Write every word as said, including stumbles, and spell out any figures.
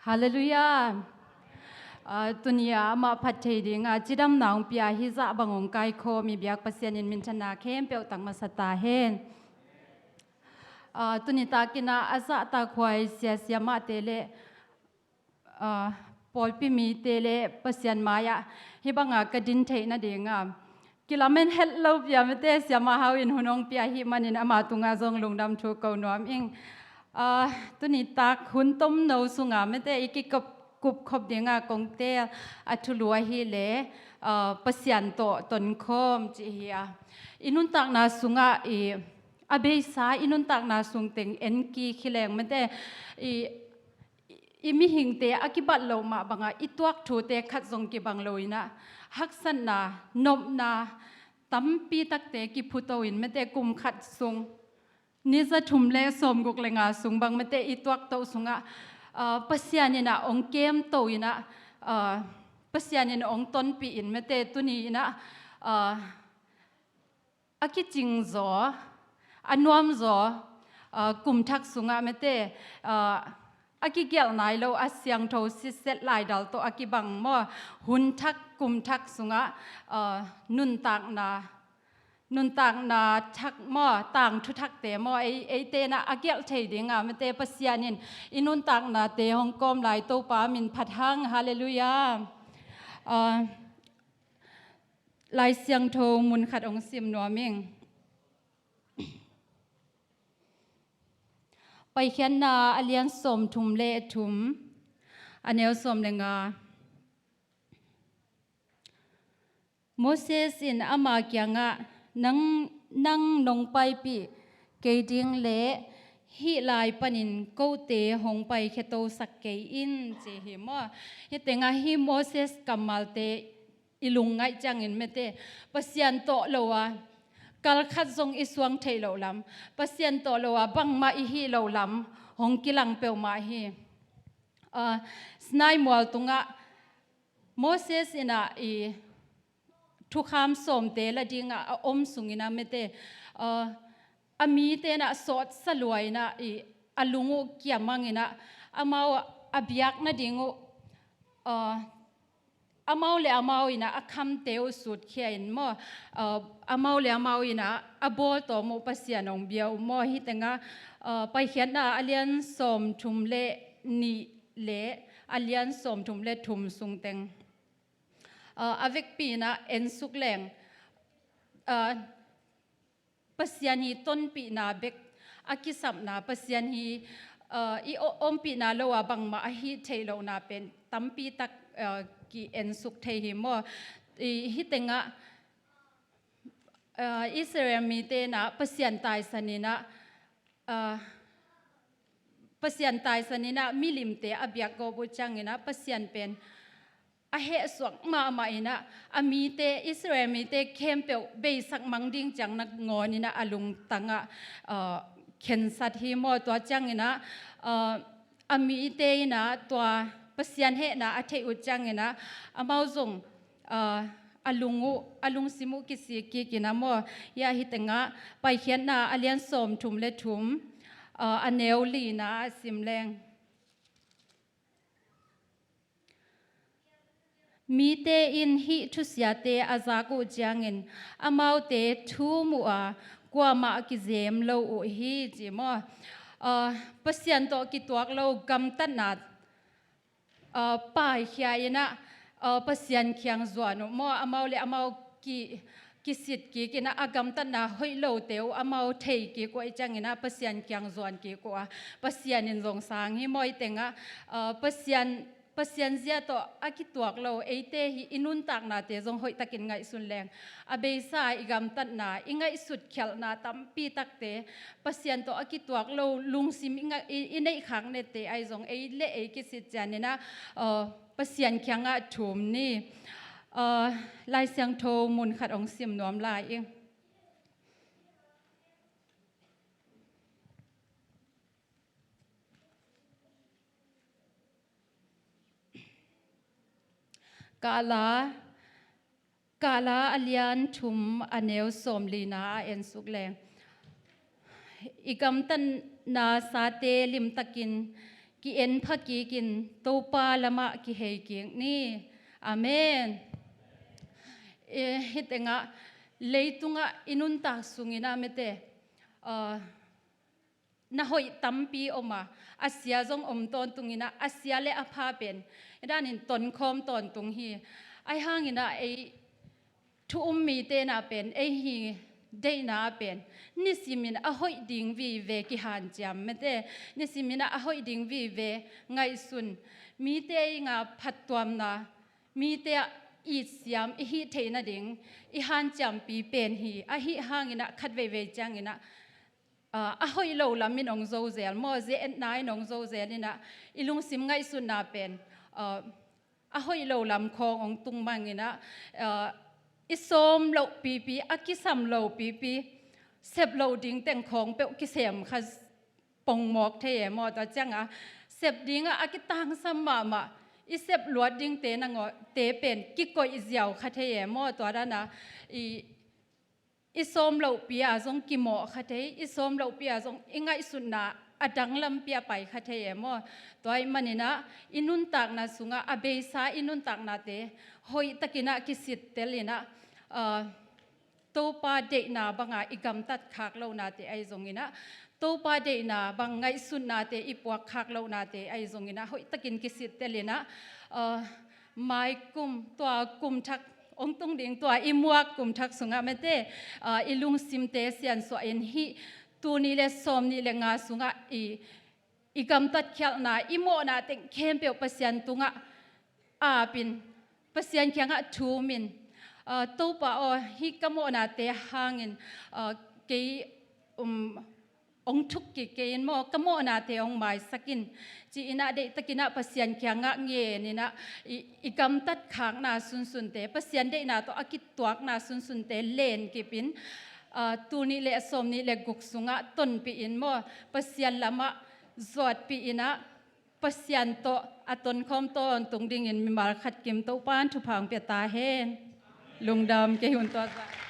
Halleluiah. Ah, tuni-a amah phat thei dinga cidamna hong pia hih zah bang hong kaikhawm i biak Pasian in minthanna khempeuh tang masa ta hen. Ah, tuni takin ah a zahtakhuai siasia mahte le, ah, pawlpi mite le Pasian mai-ah hih banga ka din theih nadinga kilamen het lo pia mete siamah hau in hun hong pia hih manin ama tungah zong lungdam thu ko nuam ing. Ah, tuni tak hun tomno sunga mete i kikop kupkhop dinga kong teel a thulu ahih leh, ah, Pasian tawh tonkhawm cih hi a, i nuntakna sungah i a beisa i nuntakna sung teng en kik hi leng mete i, i, i mihingte a kibat loh mah banga i tuak thute khat zong kibang lo inah haksatna, nopna tampi takte kiphuto in mete kum khat sung ni za thum le sawmguk le nga sung bang mete i tuaktoh sungah, ah, Pasian inah hong kemto inah, ah, Pasian in hong tonpih in mete tuni inah, ah, a kicing zaw, a nuam zaw, ah, kum thak sungah mete, ah, a kigelh nai lo a siangtho sitset laidal tawh a kibang maw, hun thak kum thak sungah, ah, nuntakna, nuntakna thak maw, tangthu thakte maw, ei, eite inah a gelh thei dinga mete Pasian in i nuntaknate hong kawm lai Topa min phat hang. Halleluiah. Ah, Lai Siangtho mun khat hong sim nuam ing. Paikhiatna a lian sawmthum le thum, a neu sawm le nga. Moses in ama kiangah, nang, nang nong paipih kei ding le hih lai panin kote hong paikhiatosak kei in, ci hi maw. Hih tengah hih Moses kammalte i lungngaih ciangin mete Pasian tawh lo a kal khat zong i suang theih loh lam, Pasian tawh lo a bangmah i hih loh lam hong kilang peuhmah hi. Ah, Sinai mual tungah Moses inah i thukham sawmte la dingah a om sung inah mete, ah, a mite inah sawtsa lua inah i a lung uh kiamang inah amau a biak nading uh, ah, amau le amau inah a khamte uh sutkhia in maw, ah, amau le amau inah a bawltawm uh Pasian hong bia uh maw. Hih tengah, ah, Paikhiatna a lian sawmthum le nih le a lian sawmthum le thum sung teng, ah, a vekpi inah ensuk leng, ah, Pasian hi tonpihna bek a kisapna, Pasian hi, ah, i o-, ompihna lo a bangmah a hih theih lohna pen tampi tak, ah, ki-ensuk thei hi maw. I, hih tengah, ah, Israel mite inah Pasian taisan inah, ah, Pasian taisan inah milimte a biak gawp uh ciang inah Pasian pen a hehsuak mahmah inah a mite, Israel mite khempeuh beisak mang ding ciang nangawn inah a lungtangah, ah, khensat hi maw. Tua ciang inah, ah, a mite inah tua Pasian hehna a theih uh ciang inah amau zong, ah, a lung uh, a lungsim uh kisik kik inah maw. Hia hih tengah Paikhiatna a lian sawmthum le thum, ah, a neu lina a sim leng. Mite in hih thusiate a zak uh ciangin amaute thum uh a, kuamah kizem lo uh hi, ci maw. Ah, Pasian tawh kituak lo gamtatna, ah, paikhia inah, ah, Pasian kiang zuan uh maw, amau le amau ki, kisit kik inah a gamtatna hoih lote uh amau thei kik uh ahih ciang inah Pasian kiang zuan kik uh a, Pasian in zong sang hi maw. Hih tengah, ah, Pasian, Pasian zia tawh a kituak lo eite hi i nuntaknate zong hoihtakin ngaihsun leng, a beisa i gamtatna, i ngaihsut khialhna tampi takte Pasian tawh a kituak lo lungsim i nga-, i, i neih khak nette ahi zong ei le ei kisit ciang inah, ah, Pasian kiangah thum ni. Ah, Lai Siangtho mun khat hong sim nuam lai ing. Kahla, Kahla a lian thum a neu sawmlina a ensuk leng. I gamtatna sate limtakin ki-en pha kikin Topa lamah kihei kik ni. Amen. Eh, hih tengah leitungah i nuntak sungin ah mete, ah, na hoih tampi om a, a sia zong om tawntung in ah, a sia le a pha pen i danin tonkhawm tawntung hi. Ahi hangin ah ei thu um mite na pen, ei hi deihna pen nisimin a hoih ding vive kihanciam mete, nisimin ah a hoih ding vive ngaihsun, mite i nga phattuamna, mite ah itsiam i hih theih nading i hanciampi pen hi. Ahi hangin ah khat veivei ciangin ah, ah, a hoih lo lamin hong zo zel maw, zia etna in hong zo zel in ah, i lungsim ngaihsutna pen, ah, a hoih lo lam khawng hong tung mang in ah, ah, i sawm loh pipi, a kisam lo pipi, sep loh ding teng khawng peuh kisem kha pongmawk thei e maw. Tua ciangah sep dingah a kitangsam mahmah i sep luat dingte nangawn te pen kikoih ziau kha thei e maw. Tua dana i, i sawm lohpi ah zong kimawh kha thei, i sawm lohpi ah zong i ngaihsutna a danglampi a pai kha thei e maw. Tua ih manin ah i nuntakna sungah a beisa i nuntaknate hoihtakin ah kisittel in ah, ah, Topa deihna banga i gamtat khak lohnate ahi zongin ah, Topa deihna bang ngaihsutnate i puak khak lohnate ahi zongin ah, hoihtakin kisittel in ah, ah, mai kum, tua kum thak hong tung ding, tua i muak kum thak sungah mete, ah, i lungsimte siansuah in hih tul nih le sawm nih le nga sungah i, i gamtat khialhna, i mawhna teng khempeuh Pasian tungah apin, Pasian kiangah thumin, ah, Topa aw, hih ka mawhnate hangin, ah, kei, um, hong thuk kik kei in maw, ka mawhnate hong maisak in, ci-in ah deihtakin ah Pasian kiangah ngen in ah i, i gamtat khakna sunsunte, Pasian deihna tawh a kituakna sunsunte lenkip in, ah, tul nih le sawm nih le guk sungah tonpih in maw, Pasian lamah zuatpih in ah, Pasian tawh a tonkhawm tawntung dingin mimal khat kim Topa'n thupha hong pia ta hen. Lungdam, kei hun tua zah.